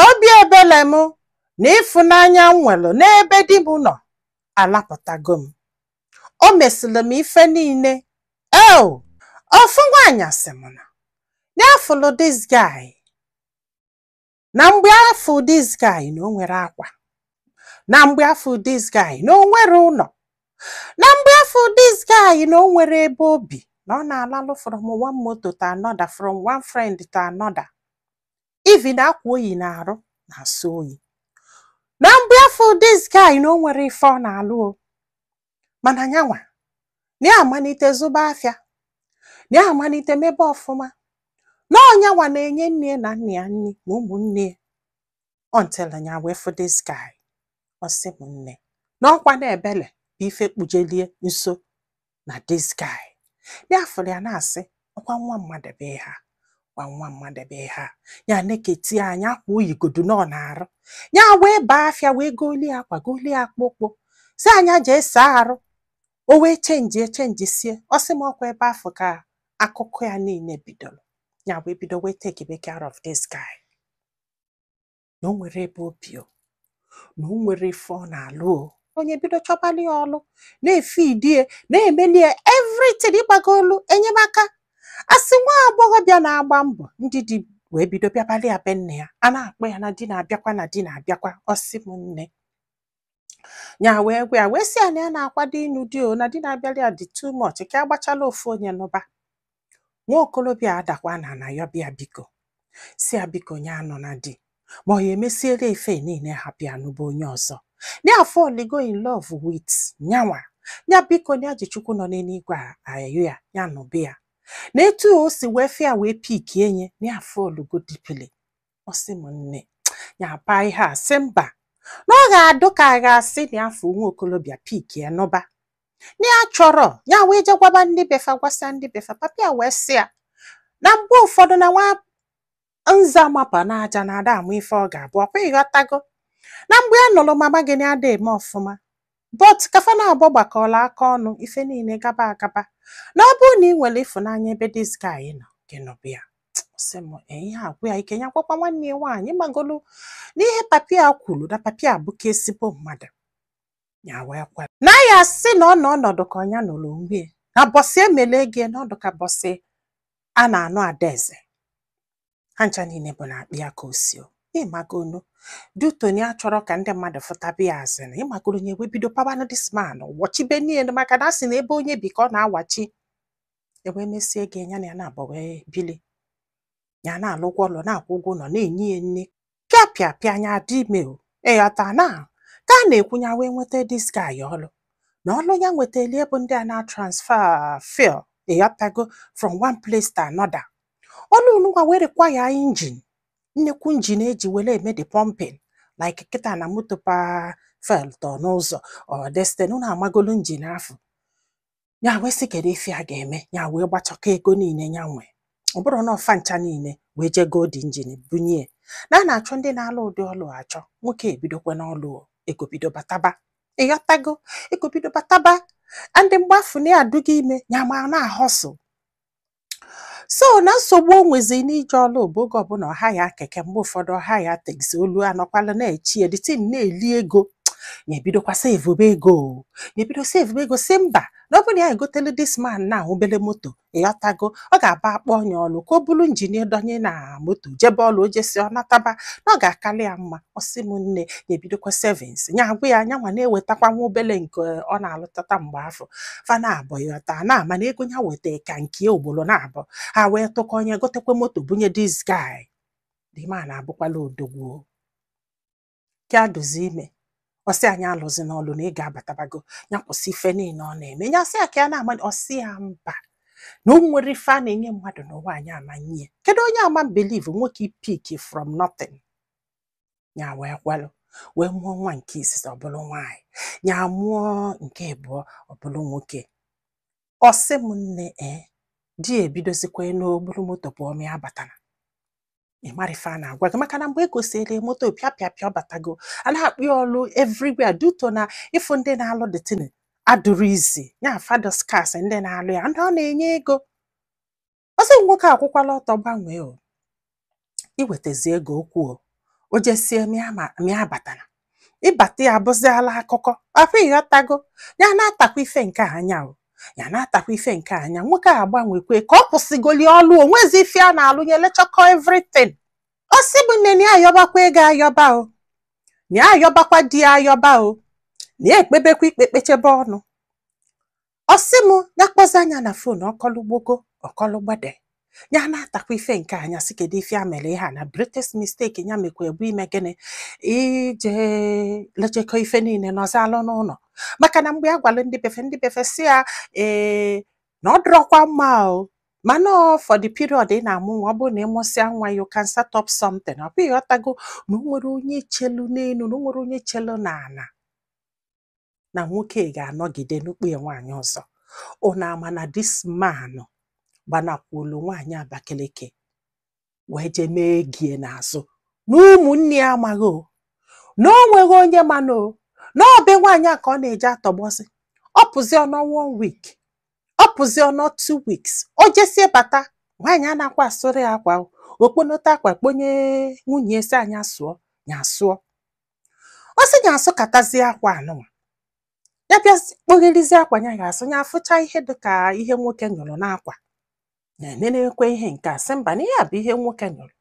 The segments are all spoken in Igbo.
Obi ebele m na ịfụnanya m nwere n'ebe di m nọ alapụtago m. O mesịrị m ife niile. Eo, ofu nwaanyị sị m na ya fụlụ this guy, na mgbe afụ this guy na o nwere akwa, na mgbe afụ this guy na o nwere ụlọ, na mgbe afụ this guy na o nwere ebe obi, na ọ na-alalụ from one moto to another, from one friend to another, even akwa oyi na-arụ na-asọ oyi, na mgbe afụ this guy na o nwere ife ọ na-alụ o. Mana nyanwa na ya amalite zụba afịa, na ya amalite mebe ọfụma, na ọnyanwa na-enye nne na nna ya nri ma ụmụnne ya, until ya wee fụ this guy. Ọ sị m nne, na ọkwa na ebele bụ ife kpujelie nso na this guy. Ya fụrụ ya na-asị, ọkwa nwa mmadụ bụ ihe a, kwa nwa mmadụ bụ ihe a. Ya neketi anya akwa oyigodu nọ na-arụ ya, wee baa afịa, wee golie akwa, golie akpụkpụ, si anya jee saa arụ, o wee change change sie. Ọ sị m ọkwa ebe afọ ka akụkọ ya niile bidoro. Ya wee bido wee take care of this guy, na o nwere ebe obi o, na o nwere ife ọ na-alụ o. Onye bido chọbali ya ọlụ, na-efidie, na-emelie everything, ịgbagolu enyemaka. Asị nwa agbọghọbịa na-agba mbọ, ndị di wee bido bịabalị ya be nne ya, a na-akpọ ya na di na-abịakwa, na di na-abịakwa. Ọ sị m nne, ya wee gwa ya, wee sị ya na ya na-akwado ịnụ di o, na di na-abịali ya dị too much, ka agbachala ofu onye nụba. Nwa okolobịa adakwa na na ya bịa biko, si ya biko, nye anọ na di, ma ọ ya emesiela ife niile, hapụ ya nụba onye ọzọ, ya fall in love with nyanwa. Ya biko, ya ji Chukwu nọ n'eluigwe ayọ ya, ya nụbe ya, na etu o si wee fịa wee pikie nye na ya fall deeply. Ọ sị m nne, ya pa ihe a, sị mba, na ọ ga-adụ ka a ga-asị na afọ nwa okolobịa pikie nụba na ya chọrọ. Ya wee jekwaba ndị befa, gwasịa ndị befa, papa ya wee sị ya na mgbe ụfọdụ na nwa nza mapa n'aja na ada amụ ife ọ ga-abụ. Ọkwa ịghọtago na mgbe ya nụrụ mama gị na ada eme ọfụma, but kafa na abụọ gbakọrọ aka ọnụ, ife niile gaba agaba, na ọ bụrụ na ị nwere ịfụnanya ebe this guy nọ, gị nọbụ ya. Sị m ihe agwụ ya ike, ya gwakwa nwanne ya nwaanyị magolu n'ihe papi ya kwuru, na papi ya bụ ka ezigbo mmadụ. Ya wee kwe na ya sị na ọ nọ ọnọdụ ka ọnya nụrụ onwe ya, na bọsị emele ego n'ọdụ ka bọsị a na-anụ adaeze ha ncha niile bụ na akpị ya ka o si o. Ịmagonu dutoni a chọrọ ka ndị mmadụ fụtabe ya azịna, ịmagoro nye wee bido pabanụ this man wọchibe niile, maka na a sị na ebe onye bi ka ọ na-awachi. Ewee mesie ego ya na ya na-abọ wee bili, ya na-alụkwa ụlọ, na-akwụ ụgwọ ụlọ, na-enye ya nne, pịa pịa pịa, anya adị ime o. Ịghọta na ka a na-ekwu, ya wee nweta this guy ọlụ, na ọlụ ya nwetali bụ ndị a na-transfer fuel, ịghọtago, from one place to another. Ọlụ ununwa wee require engine, nnekwu engine eji were eme the pumping, like kịta na moto pa fuel tọ n'ụzọ ọ destin unu amagolu engine afọ. Ya wee sị kedu ife a ga-eme. Ya wee gbachakọ ego niile ya nwee, ọ bụrụ na ọfa ncha niile, wee jee go the engine bunye na a na-achọ ndị na-alụ ụdị ọlụ achọ. Nwoke ebidokwa n'ọlụ o, ego bido bataba, ịghọtago, ego bido bataba. Ndị mgbafu na ya adụghị ime ya ma na-ahọsụ. So na nsogbu o nwezi n'ije ọlụ bụ oge ọbụla ọha ya keke, mgbe ụfọdụ ọha ya taxi, olu anọkwala na-echi ya the thing na-eli ego. Ya ebidokwa sevube ego o. Ya ebido sevube ego, si mba, na ọ bụrụ na ya egotelu this man na obele moto, ịghọtago, ọ ga-aba akpọ onye ọlụ ka o bulu engine dọnye na moto jebe ọlụ, o jesi ọ nataba, na ọ ga-akalị ya mma. Ọ sị m nne, ya ebidokwa savings. Ya agwa ya nyanwa na-ewetakwa nwa obele nke ọ na-alụtata mgbe afọ fa na-abọ, ịghọta na mana ego ya weta ka nke ugboro na-abọ, ha wee tụkọ onye gotekwa moto bunye this guy. The man abụkwala odogwu o. Ka dozi ime, ọ sị anyị alụzi n'ọlụ na ị ga-abatabago, ya kwụsị ife niile ọ na-eme. Ya sị ya ka ya na-ama. Ọ sị ya mba, na o nwere ife a na-enye mmadụ n'ụwa anyị ama nye. Kedu onye ama believe nwoke pick from nothing? Ya wee kwelụ, wee mụọ nwa nke izizi, ọ bụrụ nwaanyị. Ya mụọ nke abụọ, ọ bụrụ nwoke. Ọ sị m nne, ee, di ya ebidozikwa n'oburu moto pụọ ma ya batara. Ị mara ife a na-agwa gị, maka na mgbe e gosiere moto pịa pịa pịa, ọ batago, a na-akpụ ya ọlụ everywhere due to na ịfụ ndị na-alụ the thing adụrụ izi ya fados kas, ndị na-alụ ya, ndị ọ na-enye ego. Ọsị nwoke akwụkwala ọtọ gbanwee o, iwetazi ego okwu o. O jesie mịa batara ịbata ya abụziala akụkọ afọ. Ịghọtago? Ya na-atakwa ife nke a anya o, ya na-atakwa ife nke a anya. Nwoke a agbanwekwe ka ọ kwụsịgoli ọlụ, o nwezi ife a na-alụ ya, elechọkọ everything. Ọ sị bụ nne na ya ayọbakwa ego ayọba o, na ya ayọbakwa di ya ayọba o, na ya ekpebekwa ikpe kpechebe ọnụ. Ọ sị m ya kpọzi anya na phone, ọkọlụgbogo ọkọlụgbede. Ya na-atakwa ife nke anya, sị kedu ife a mere ihe a, na greatest mistake ya mekwa bụ ime gịnị? Ije lechekọ ife niile nọzalụ n'ụlọ. Maka na mgbe a gwalụ ndị befe, ndị befe si ya ee na ọ dịrọkwa mma o, mana ọ for the period ị na-amụ nwa, ọ bụrụ na ị mụsịa nwa, you can set up something. Ọ bụ ịghọtago na o nwere onye chelu n'elu, na o nwere onye chelu n'ala, na nwoke ga-anọgide n'ukpu ya nwaanyị ọzọ. Unu ama na this man gbanakwulu nwaanyị Abakaliki wee jee mee gie n'azụ, na ụmụnne ya amaghị o, na o nweghị onye mana o, na ọ be nwaanyị a ka ọ na-eje atọgbọsị. Ọ pụzi ọnọ one week, ọ pụzi ọnọ 2 weeks, o jesie bata, nwaanyị a na-akwa asụrụ ya akwa o, okponota akwa kponye nwunye si anya sụọ, ya sụọ. Ọ sị ya asụkatazie akwa anụnwa, ya bịa kpogherizie akwa ya ga-asụ, ya afụcha ihe dịka ihe nwoke nyụrụ n'akwa. Ya enenekwe ihe nke a, sị mba, na ihe a bụ ihe nwoke nyụrụ.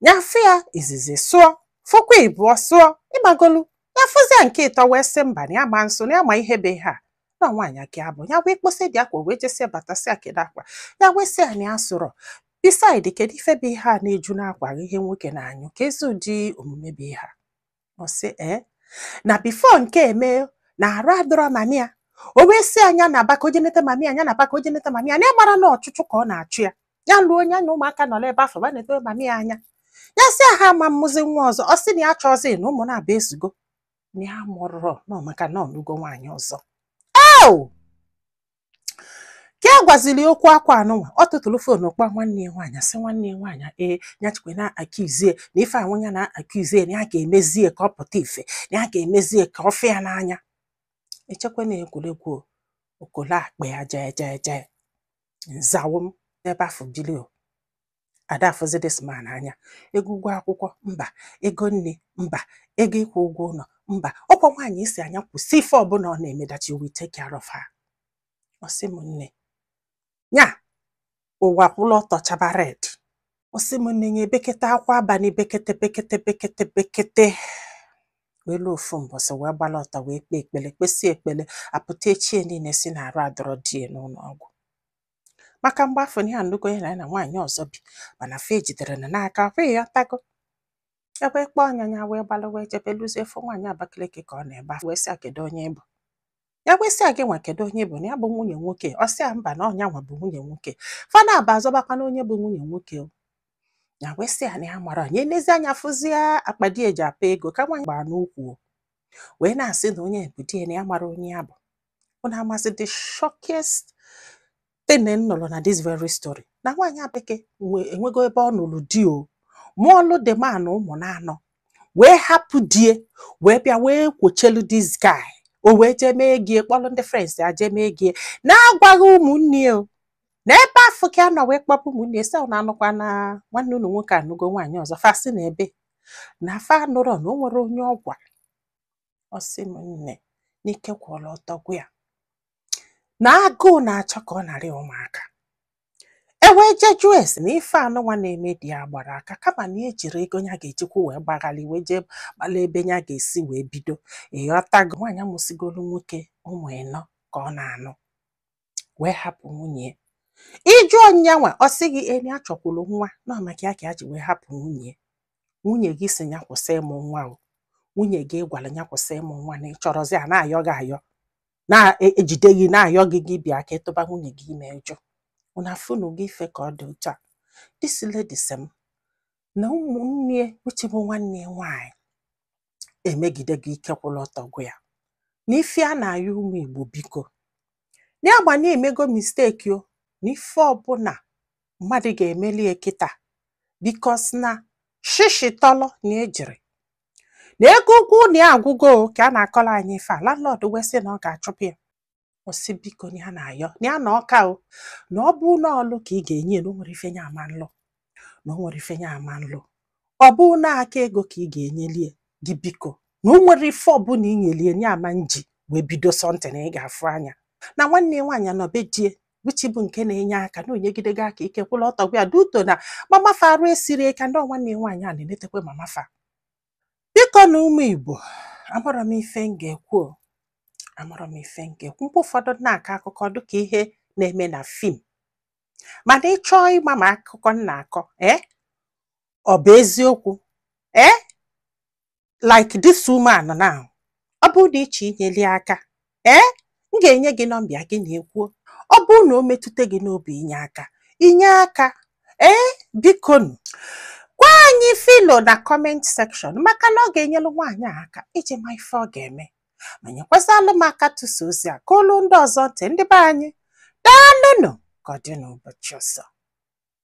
Ya afụ ya izizi sụọ, fụkwa ịbụọ sụọ, ịgbagolu ya fụzia nke ịtọ, wee sị mba, na ya ma nsụ na ya ma ihe bụ ihe a, na nwaanyị ka ya bụ. Ya wee kposa dị akwa, wee jesie batasị kedu akwa ya, wee sị ya na ya sụrọ. Beside, kedu ife bụ ihe a na-eju n'akwa, ihe nwoke na-anyụ? Ka ezi ụdị omume bụ ihe a? Ọ sị ee, na before nke eme na arụ adọrọ mami ya, o wee sị anya na aba ka o jenete mami ya, na aba ka o jenete mami ya, na ịmara na ọchụchụ ka ọ na-achụ ya. Ya lụọ onye na ụmụaka nọ n'ebe afọ ba na-eto mami ya anya, ya sị ha ama mmụzi nwa ọzọ. Ọ sị na ya chọọzi na ụmụ na-aba ezugo, na ya mụrụrọ nọ maka na ọnụgo nwaanyị ọzọ. Eo ka a gwaziri okwu akwa anụnwa, ọ tụtụrụ phone kpọọ nwanne ya nwaanyị, sị nwanne ya nwaanyị ee, ya chikwe na akizie na ife anwụ ya na akizie, na ya ga-emezie ka ọ pụta ife, na ya ga-emezie ka ọ fụ ya n'anya. Echekwa na egwuregwu okolo akpa ya jee jee jee nzawo m n'ebe afọ bili o. Ada afụzi this man anya. Ego ụgwọ akwụkwọ mba, ego nne mba, ego ịkwụ ụgwọ ụlọ mba. Ọkwa nwaanyị isi anya kwụsị ife ọbụla ọ na-eme, that you will take care of her. Ọ sị m nne nya, ụwa kwụlụ ọtọ chaba red. Ọ sị m nne ya ebekete akwa abalị, bekete bekete bekete bekete, wee luo ofu mbọsị, wee gbala ọtọ, wee kpee ekpele, kpesie ekpele, apụta echie niile si na arụ adọrọ die n'ụlọ ọgwụ. Maka mgbe afọ na ya anụgo ya na ya na nwaanyị ọzọ bi, mana fa ejidere na n'aka kwa. Ịghọtago? Ebe kpọọ ọnya ya, wee gbalụ wee jebe, luzie fụ nwaanyị Abakaliki ka ọ na-ebe afọ, wee sị ya kedu onye ị bụ? Ya wee sị ya gị nwa kedu onye ị bụ? Na ya bụ nwunye nwoke. Ọ sị ya mba, na ọnya nwa bụ nwunye nwoke. Fana aba azọbakwa na onye bụ nwunye nwoke o. Ya wee sị ya na ya mara ya elezi anya, fụzie akpa di eji apa ego ka nwaanyị gbaa n'ukwu o, wee na-asị na onye bụ di ya, na ya mara onye ya bụ. Unu amasị the shockiest thing m nụrụ na this very story, na nwaanyị Abeke enwego ebe ọ nụrụ di o, mụọlụ the man ụmụ na-anọ, wee hapụ die, wee bịa wee kwochelu this guy. O wee jee mee gie, kpọrọ ndị friends ya jee mee gie, na-agwaghị ụmụnne ya o. Na ebe afọ ka a nọ wee kpọpụ ụmụnne ya, sị na anụkwa na nwanne unu nwoke anụgo nwaanyị ọzọ. Fa sị na ebe na fa anụrọ, na o nwere onye ọ gwara. Ọ sị m nne, n'ike kwụrụ ọtọ gwa ya na agụụ na-achọ ka ọ narị ụmụaka. E wee jee jụọ ese na ife anụnwa na-eme di ya gbara aka, kama na ejiri ego ya ga-ejikwa wee gbaghalị, wee jee gbala ebe ya ga-esi wee bido. Ịghọtago? Nwaanyị amụsigolu nwoke ụmụ ịnọ ka ọ na-anụ, wee hapụ nwunye ya. Ịjụọ nyanwa, ọ sị gị eni achọkwuru nwa na ọ maka ya ka ya ji wee hapụ nwunye. Nwunye gị si ya kwụsị ịmụ nwa o, nwunye gị gwara ya kwụsị ịmụ nwa, na ịchọrọzi a na-ayọ gị ayọ, na-ejide gị na-ayọ gị, gị bịa ka ịtụba nwunye gị ime jụ. Unu afụnụ gị ife ka ọ dị otu a. This lady sị m na ụmụnne uche bụ nwanne ya nwaanyị emegide gị, ike kwụrụ ọtọ gwụ ya na ife a na-ayọ ụmụ Igbo, biko, na ya gba na-emego mistake o, na ife ọbụla mmadụ ga-emeli ya kịta, because na shishi tọlọ na ejiri na ego ụgwọ ụlọ ya agwụgo o, ka a na-akọrọ anyị ife a. Landlord wee sị na ọ ga-achụpụ ya. Ọ sị biko, na ya na-ayọ na ya na ọka o, na ọ bụ na ọlụ ka ị ga-enye ya, na o nwere ife ya ama nlụ, na o nwere ife ya ama nlụ. Ọ bụ na aka ego ka ị ga-enyelie gị, biko, na o nwere ife ọbụla inyelie nye ama nji wee bido something ị ga-afụ anya na nwanne ya nwaanyị nọbe die, which bụ nke na-enye aka na onyegidego aka ike kwụla ọtọ gwa ya duto na mama fa arụ esiri ike, ndị nwanne ya nwaanyị a na-enetekwe mama fa. Biko na ụmụ Igbo, amara m ife m ga-ekwu o. Amara m ife m ga-ekwu. Mgbe ụfọdụ na-akọ akụkọ dịka ihe na-eme na film, mana ị chọọ ịma ma akụkọ m na-akọ ee ọ bụ eziokwu, ee like this woman now, ọ bụrụ na ịchọ inyeli aka, ee m ga-enye gị nọmba ya gị na-ekwuo. Ọ bụrụ na o metụta gị n'obi inye aka, inye aka. Ee, biko nụ gwa anyị filo na comment section, maka na ọ ga-enyelu nwaanyị a aka iji ma ife ọ ga-eme, ma nyekwazalụ m aka tụsa ozi a ka olu ndị ọzọ ntị. Ndị be anyị, daalụnụ. Ka ọ dị n'ụbọchị ọzọ.